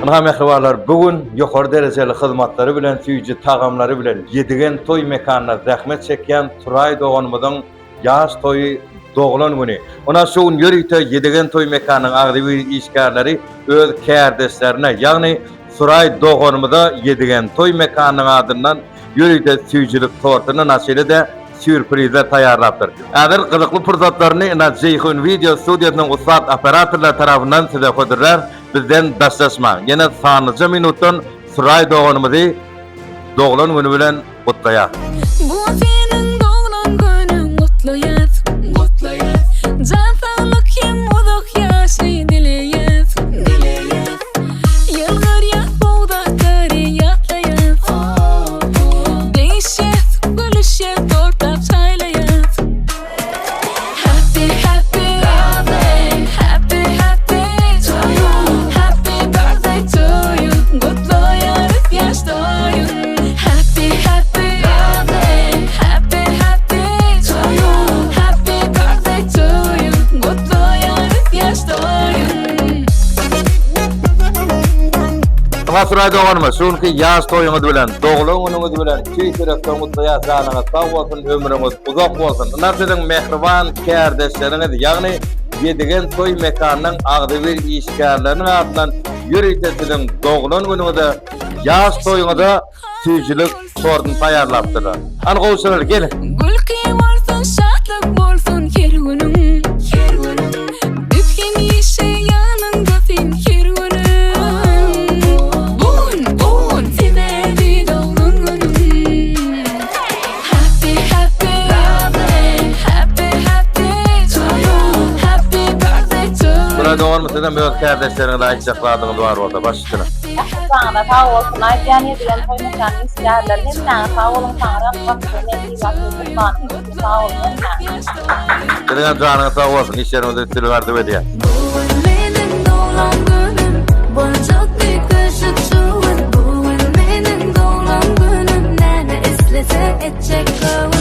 Ynha mähribanlar, bu gün ýokary derejeli hyzmatlary bilen, süýji tagamlary bilen Ýedigen toý mekanynda zähmet çekýän Suraý doganymyzyň ýaş toýy doglan güni. Ynha şu gün ýörite Ýedigen toý mekanynyň agzybir işgärleri öz kärdeşlerine, ýagny Suraý doganymyza Ýedigen toý mekanynyň adyndan ýörite süýjülik tortuny naşeýle-de sýurprizler taýýarlapdyr. Häzir gyzykly pursatlaryny ynha Jeýhun wideo studiýasynyň ussat operatorlary tarapyndan size hödürlär. Bizden daşlaşmaň. Ýene sanlyja minutdan Suraý doganymyzy doglan güni bilen gutlaýas. Bu seniň doglan günüň gutlaýas, gutlaýas. Jan saglyk hem uzak ýaşy dileýäs, dileýäs. Ýylgyrýas bogdaklary ýatlaýas. Degişýäs, gülüşýäs, tortap çaýlaýas. Happy happy birthday, happy happy to you. Happy birthday to you. Gutlaýarys ýaş toýuň. Happy happy birthday, happy happy to you. Happy birthday to you. Gutlaýarys ýaş toýuň. Suraý doganymyz, şu günki ýaş toýuňyz bilen, doglan günüňiz bilen tüýs ýürekden gutlaýas, janyňyz sag bolsun, ömrüňiz uzak bolsun. Ynha siziň mähriban kärdeşleriňiz, ýagny Ýedigen toý mekanynyň agzybir işgärleriniň adyndan ýörite siziň doglan günüňize, ýaş toýuňyza süýjülik tortuny taýýarlapdyrlar. Hany gowşular, geliň. Gülki bolsun, şatlyk bolsun her günüň, her günüň. Biz hemişe ýanyňda sen her günüň. Bu gün, bu gün sebäbi doglan günüň. Happy happy birthday, happy happy to you. Happy birthday to you. Suraý doganymyz sizem öz kärdeşleriňize aýtjak zadyňyz bar bolsa baş üstüne. Ähli janyňyza sag bolsun aýdýan ýedigen toý mekanyň işgärleri hemmäňiz sag boluň taňry ýalkasyn nesibat etsin janyňyz üçin sag boluň hemmäňiz. Siziňem janyňyz sag bolsun işleriňizde üstünlik arzuw edýän. Bu gün meniň doglan günüm Boljak üýtgeşik şu gün Bu gün meniň doglan günüm Näme islese etjek göwün.